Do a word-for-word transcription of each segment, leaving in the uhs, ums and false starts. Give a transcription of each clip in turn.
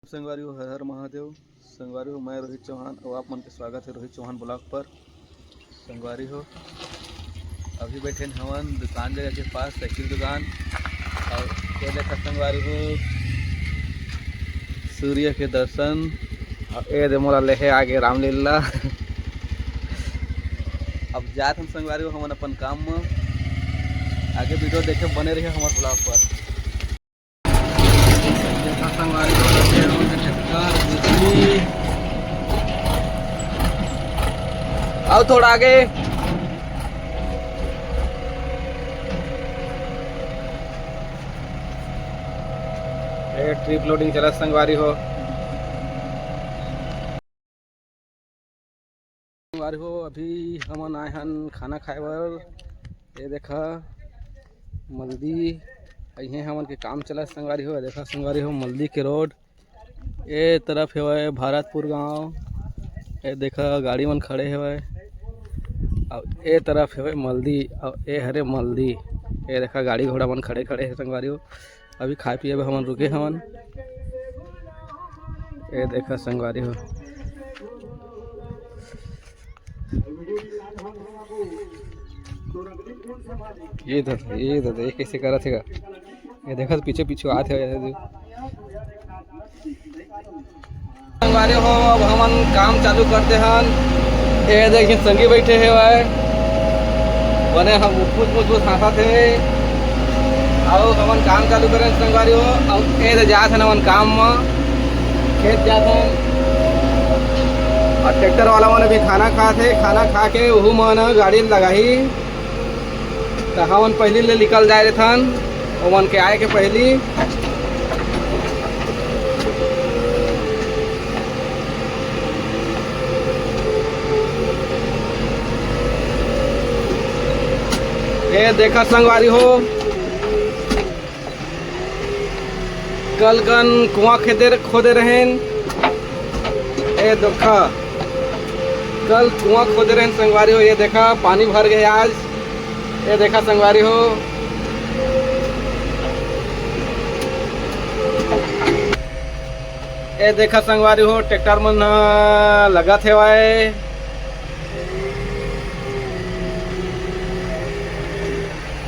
संगवारी हो, हर हर महादेव। संगवारी हो, मैं रोहित चौहान और आप मन के स्वागत है रोहित चौहान ब्लॉग पर। संगवारी हो, अभी बैठे हवन दुकान जगह के पास, साइकिल दुकान। और ये देखा संगवारी हो, सूर्य के दर्शन। और ये दे मोला लेहे आगे रामलीला। अब जात हम संगवारी हो हमन अपन काम में। आगे वीडियो देखे बने रहिए हमारे ब्लॉग पर। देखा संगवारी हो, पेड़ों के चक्कर, बिजली। आओ थोड़ा आगे। ए, ट्रिप लोडिंग चला संगवारी हो। संगवारी हो, अभी हमन आए हन खाना खाए बर। ये देखा मल्दी, इहें हमन के काम चला संगवारी हो। देखा संगवारी हो, मल्दी के रोड, ए तरफ हेवय भारतपुर गांव। ये देखा गाड़ी मन खड़े हेवय, और ए तरफ हेवय मल्दी, और ए हरे मल्दी। ये देखा गाड़ी घोड़ा मन खड़े खड़े हे संगवारी हो। अभी खाए पिए बर हमन रुके हवन। ये देखा संगवारी हो, ये दे, ये दे, ये कैसे करत हे गा? ये देखा तो पीछे पीछे आत हे। संगवारी हो, अब हमन काम चालू करते हन। ये देखिए संगी बैठे हे भाई, बने हम मुचमुच मुचमुच हाँसत हे। अउ हमन काम चालू करेन संगवारी हो। अउ ए दे जात हन हमन काम म, खेत जात हन। अउ ट्रैक्टर वाला मन अभी खाना खात हे, खाना खा के उहू मन गाड़ी लगाही। त हमन पहिली ले निकल जाए रेथन, ओमन के आए के पहिली। ए देखा संगवारी हो, कल कन कुआं खेदे, खोदे रहेन। ए देखा, कल कुआं खोदे रहेन संगवारी हो। ये देखा, पानी भर गए आज। ये देखा संगवारी हो, ये देखा संगवारी हो, ट्रैक्टर मन ह लगत हेवय।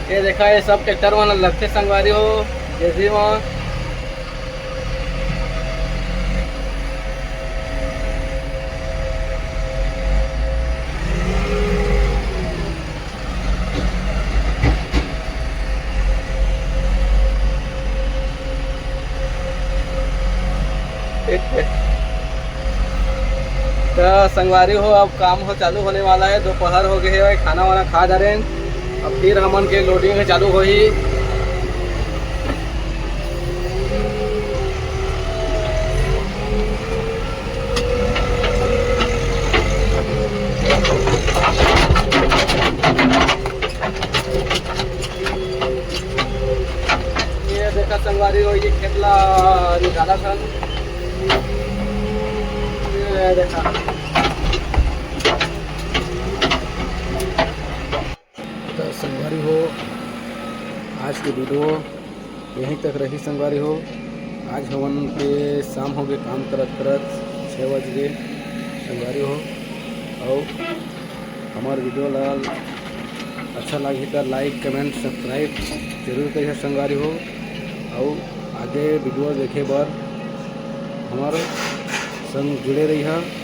ये देखा, ये सब ट्रैक्टर मन लगथे संगवारी हो, जेसीबी म। त संगवारी हो, अब काम हो चालू होने वाला है, दोपहर हो गए है, खाना वाना खा डारेन, अब फिर हमन के लोडिंग चालू होही। ये देखा संगवारी हो, ये खेत ला निकाला था। ये देखा। तो संगवारी हो, आज के वीडियो यहीं तक रही संगवारी हो। आज हमन के शाम हो गए काम करत करत छः बज गए संगवारी हो। और हमार वीडियो ला अच्छा लगी तो like, comment, subscribe जरूर करिए संगवारी हो। और आगे वीडियो देखे बर हमार संग जुड़े रहिए।